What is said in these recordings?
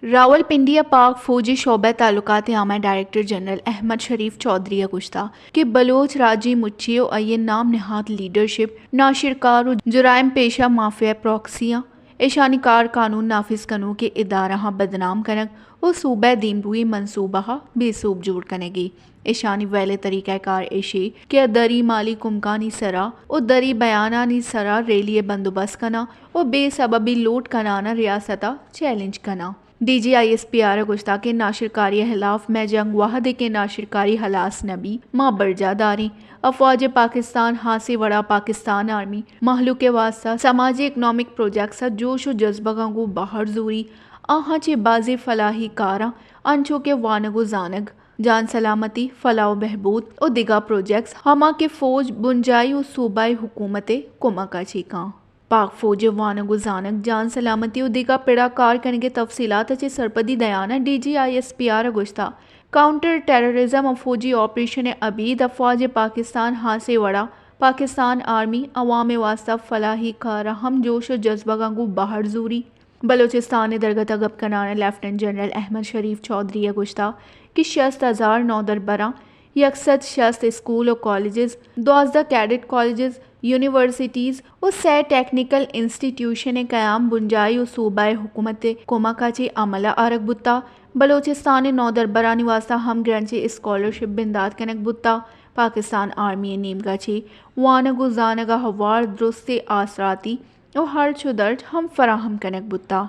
راولپنڈی ءَ پاک فوج ءِ شعبہ تعلقات عامہ ڈائریکٹر جنرل احمد شریف چوہدری ءَ گوشتگ کہ بلوچ راجی مچی ءُ آئی ءِ نام نہاد لیڈرشپ ناشرکار ءُ جرائم پیشہ مافیا پراکسی آں، ایشانی کار قانون نافذ کنوکیں ادارہاں بدنام کنگ ءُ صوبہ ءِ دیمروئی منصوبہاں بے سوب جوڑ کنگ ایں۔ ایشانی ویل ءِ طریقہ کار ایش ایں کہ آ دری مالی کمکانی سرا ءُ دری بیانانی سرا ریلی ءِ بندوبست کناں ءُ بے سببی لوٹ کنان ءَ ریاست ءَ چیلنج کناں۔ D G I S P R ءَ گوشتگ کہ ناشرکاری ءِ ہلاف مئے جنگ وہدے کہ ناشرکاری ہلاس نہ بی، ما برجاہ داریں۔ افواج پاکستان ہاسیں وڑا پاکستان آرمی مہلوک ءِ واستہ سماجی اکنامک پروجیکٹس ءِ جوش ءُ جذبگاں گوں بہر زوری، آہاں چہ بازیں فلاحی کاراں انچو کہ وانگ ءُ زانگ، جان سلامتی، فلاح ءُ بہبود ءُ دگہ پروجیکٹس، ہما کہ فوج، بنجاہی ءُ صوبائی حکومت ءِ کمک ءَ چہ کاں۔ پاک فوج ءِ وانگ ءُ زانگ، جان سلامتی ءُ دگہ پڑا کار کنگ ءِ تفصیلات ءَ چہ سرپدی دیان ءَ D G I S P R ءَ گوشتگ، کاؤنٹر ٹیررزم ءُ فوجی آپریشن ءِ ابید افواج پاکستان ہاسیں وڑا پاکستان آرمی عوام ءِ واستہ فلاحی کار ءَ ہم جوش ءُ جذبگاں گوں بہر زوری۔ بلوچستان ءِ درگت ءَ گپ کنان ءَ لیفٹننٹ جنرل احمد شریف چوہدری ءَ گوشتگ کہ شست ہزار نودربراں، یک سد شست اسکول ءُ کالجز، دوازدہ کیڈٹ کالجز، یونیورسٹیز ءُ سئے ٹیکنیکل انسٹیٹیوشن ءِ قیام بنجاہی ءُ صوبائی حکومت ءِ کمک ءَ چہ عمل ءَ آرگ بوتگ۔ بلوچستان ءِ نودربرانی واستہ ہم گرنچیں اسکالرشپ بندات کنگ بوتگ۔ پاکستان آرمی ءِ نیمگ ءَ چہ وانگ ءُ زانگ ءَ ہوار درستیں آسراتی ءُ ہرچ ءُ درچ ہم فراہم کنگ بوتگ۔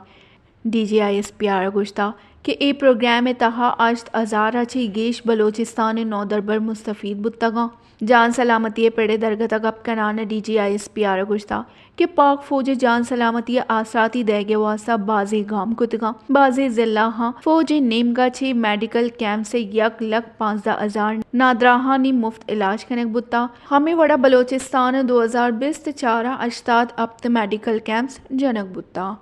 D G I S P R ءَ گوشتگ کہ اے پروگرام ءِ تہا ہشت ہزار ءَ چہ گیش بلوچستان ءِ نودربر مستفید بوتگ اَنت۔ جان سلامتی ءِ پڑ ءِ درگت ءَ گپ کنان ءَ D G I S P R ءَ گوشتگ کہ پاک فوج ءَ جان سلامتی ءِ آسراتی دئیگ ءِ واستہ بازیں گام کتگ اَنت۔ بازیں ضلع آں فوج ءِ نیمگ ءَ چہ میڈیکل کیمپس ءَ یک لکھ پانزدہ ہزار نادراہانی مفت علاج کنگ بوتگ۔ ہمے وڑا بلوچستان ءَ دو ہزار بیست ءُ چار ءَ ہشتاد ہپت میڈیکل کیمپس جنگ بوتگ۔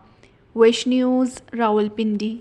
ویش نیوز، راولپنڈی۔